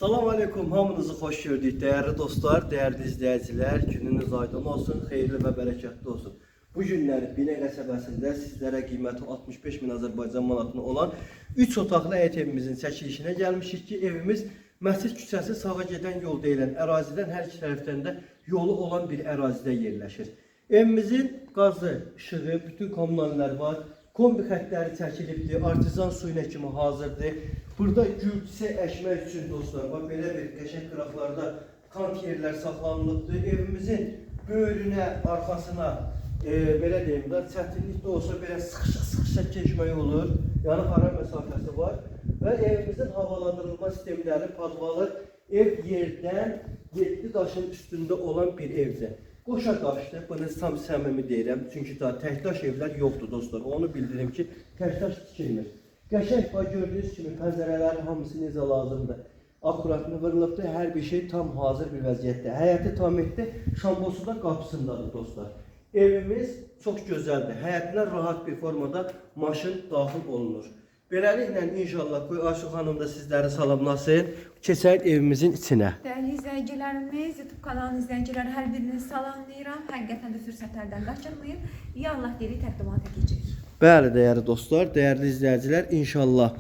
Salam aleykum, hamınızı xoş gördük. Dəyərli dostlar, dəyərli izləyicilər, gününüz aydın olsun, xeyirli və bərəkətli olsun. Bu günləri Binə qəsəbəsində sizlərə qiyməti 65 min Azərbaycan manatına olan 3 otaqlı həyət evimizin çəkilişinə gəlmişik ki, evimiz Məscid küçəsi sağa gedən yol deyilən ərazidən hər iki tərəfdən də yolu olan bir ərazidə yerləşir. Evimizin qazı, işığı, bütün kommunallər var. Kombi xəttləri çəkilibdir, artizan suyu ilə kimi hazırdır. Burada gülçə əkmək üçün dostlar, bax belə bir qəşəng qıraqlarda kant yerlər saxlanılıbdır. Evimizin böyrünə, arxasına, belə deyim də, çətinlik də olsa belə sıxışa-sıxışa keçmək olur. Yəni ara məsafəsi var və evimizin havalandırılma sistemləri, padvalı ev yerdən 7 daşın üstündə olan bir evdir. Qoşa daşdır, bunu tam səmimi deyirəm. Çünki daha təkdaş evlər yoxdur dostlar. Onu bildirim ki, təkdaş tikilmir. Qəşəng bax gördüyünüz kimi pəncərələrin hamısı necə lazımdır. Akkuratını vurulubdur. Hər bir şey tam hazır bir vəziyyətdə. Həyəti tam etdi. Şambosu da qapısındadır dostlar. Evimiz çox gözəldir. Həyətinə rahat bir formada maşın daxil olunur. Beləliklə inşallah qoy Ayşə xanım da sizləri salamlasın. Keçək evimizin içinə. Dəyərli izləyicilərimiz, YouTube kanalının izləyiciləri hər birinizi salamlayıram. Həqiqətən də fürsət əldən qaçırmayın. Ya Allah deyirik, təqdimata keçirik. Bəli, dəyərli dostlar, dəyərli izləyicilər, inşallah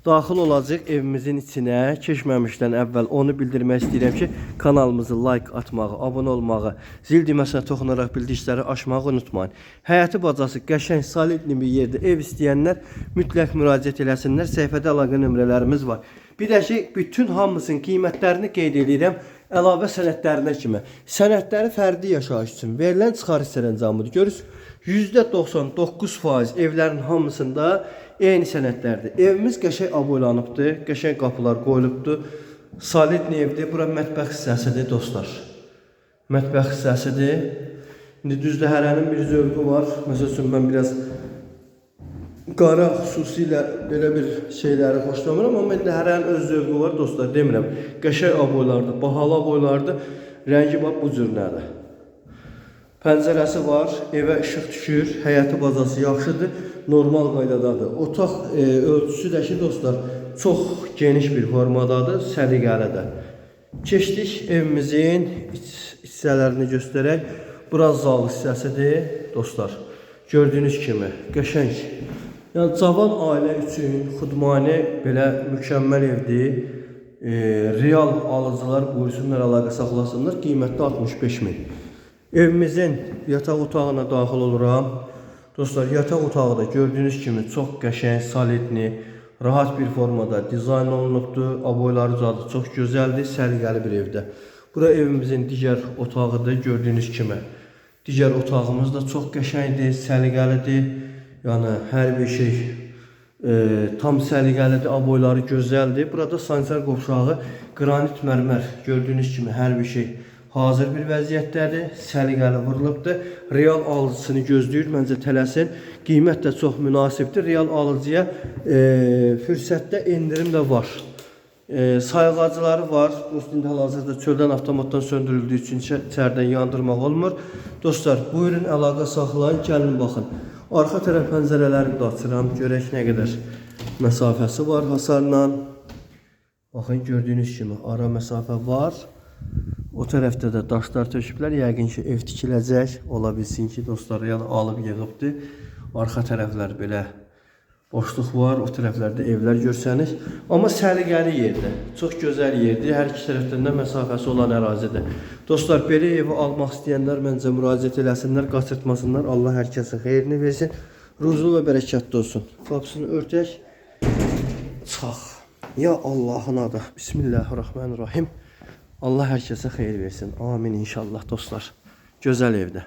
daxil olacaq evimizin içinə. Keçməmişdən əvvəl onu bildirmək istəyirəm ki, kanalımızı like atmağı, abunə olmağı, zil düyməsinə toxunaraq bildirişləri açmağı unutmayın. Həyəti bacası qəşəng, solidli bir yerdə ev istəyənlər mütləq müraciət eləsinlər. Səhifədə əlaqə nömrələrimiz var. Bir də ki, bütün hamısının qiymətlərini qeyd edirəm əlavə sənədlərinə kimi. Sənədləri fərdi yaşayış üçün verilən çıxarış sərəncamıdır. Görürsüz, %99% evlərin hamısında eyni sənədlərdir. Evimiz qəşəng aboylanıbdır, qəşəng qapılar qoyulubdur. Solidni evdir. Bura mətbəx hissəsidir dostlar. Mətbəx hissəsidir. İndi düzdür, hərənin bir zövqü var. Məsəl üçün mən biraz qara xüsusilə belə bir şeyləri xoşlamıram, amma indi hərənin öz zövqü var dostlar, demirəm. Qəşəng aboylardır, bahalı aboylardır. Rəngi bax bu cür nədir. Pəncərəsi var, evə işıq düşür, həyəti bacası yaxşıdır, normal qaydadadır. Otaq ölçüsü də ki dostlar, çox geniş bir formadadır, səliqəlidir. Keçdik evimizin iç hissələrini göstərək. Bura zal hissəsidir dostlar. Gördüyünüz kimi qəşəng. Yəni cavan ailə üçün xudmani belə mükəmməl evdir. Real alıcılar buyursunlar, əlaqə saxlasınlar. Qiymətdə 65 min. Evimizin yataq otağına daxil oluram. Dostlar, yataq otağı da gördüyünüz kimi çox qəşəng, solidni, rahat bir formada dizayn olunubdur. Aboyları zadı çox gözəldir, səliqəli bir evdə. Bura evimizin digər otağıdır, gördüyünüz kimi. Digər otağımız da çox qəşəngdir, səliqəlidir. Yəni hər bir şey tam səliqəlidir, aboyları gözəldir. Burada sanitar qovşağı qranit mərmər gördüyünüz kimi hər bir şey hazır bir vəziyyətdədir, səliqəli vurulubdur. Real alıcısını gözləyir, məncə tələsin. Qiymət də çox münasibdir. Real alıcıya fürsətdə endirim də var. Sayğacıları var. Dostlar, indi hal-hazırda çöldən avtomatdan söndürüldüyü üçün içəridən yandırmaq olmur. Dostlar, buyurun əlaqə saxlayın, gəlin baxın. Arxa tərəf pəncərələrini də açıram, görək nə qədər məsafəsi var hasarla. Baxın, gördüyünüz kimi ara məsafə var. O tərəfdə də daşlar töküblər. Yəqin ki, ev tikiləcək. Ola bilsin ki, dostlar, yəni alıb yığıbdır. Arxa tərəflər belə boşluq var. O tərəflərdə evlər görsənir. Amma səliqəli yerdir. Çox gözəl yerdir. Hər iki tərəfdən də məsafəsi olan ərazidir. Dostlar, belə evi almaq istəyənlər məncə müraciət eləsinlər, qaçırtmasınlar. Allah hər kəsin xeyrini versin. Ruzlu və bərəkətli olsun. Qapısını örtək. Çıxaq. Ya Allahın adı. Bismillahirrahmanirrahim. Allah hər kəsə xeyir versin. Amin inşallah dostlar. Gözəl evdə.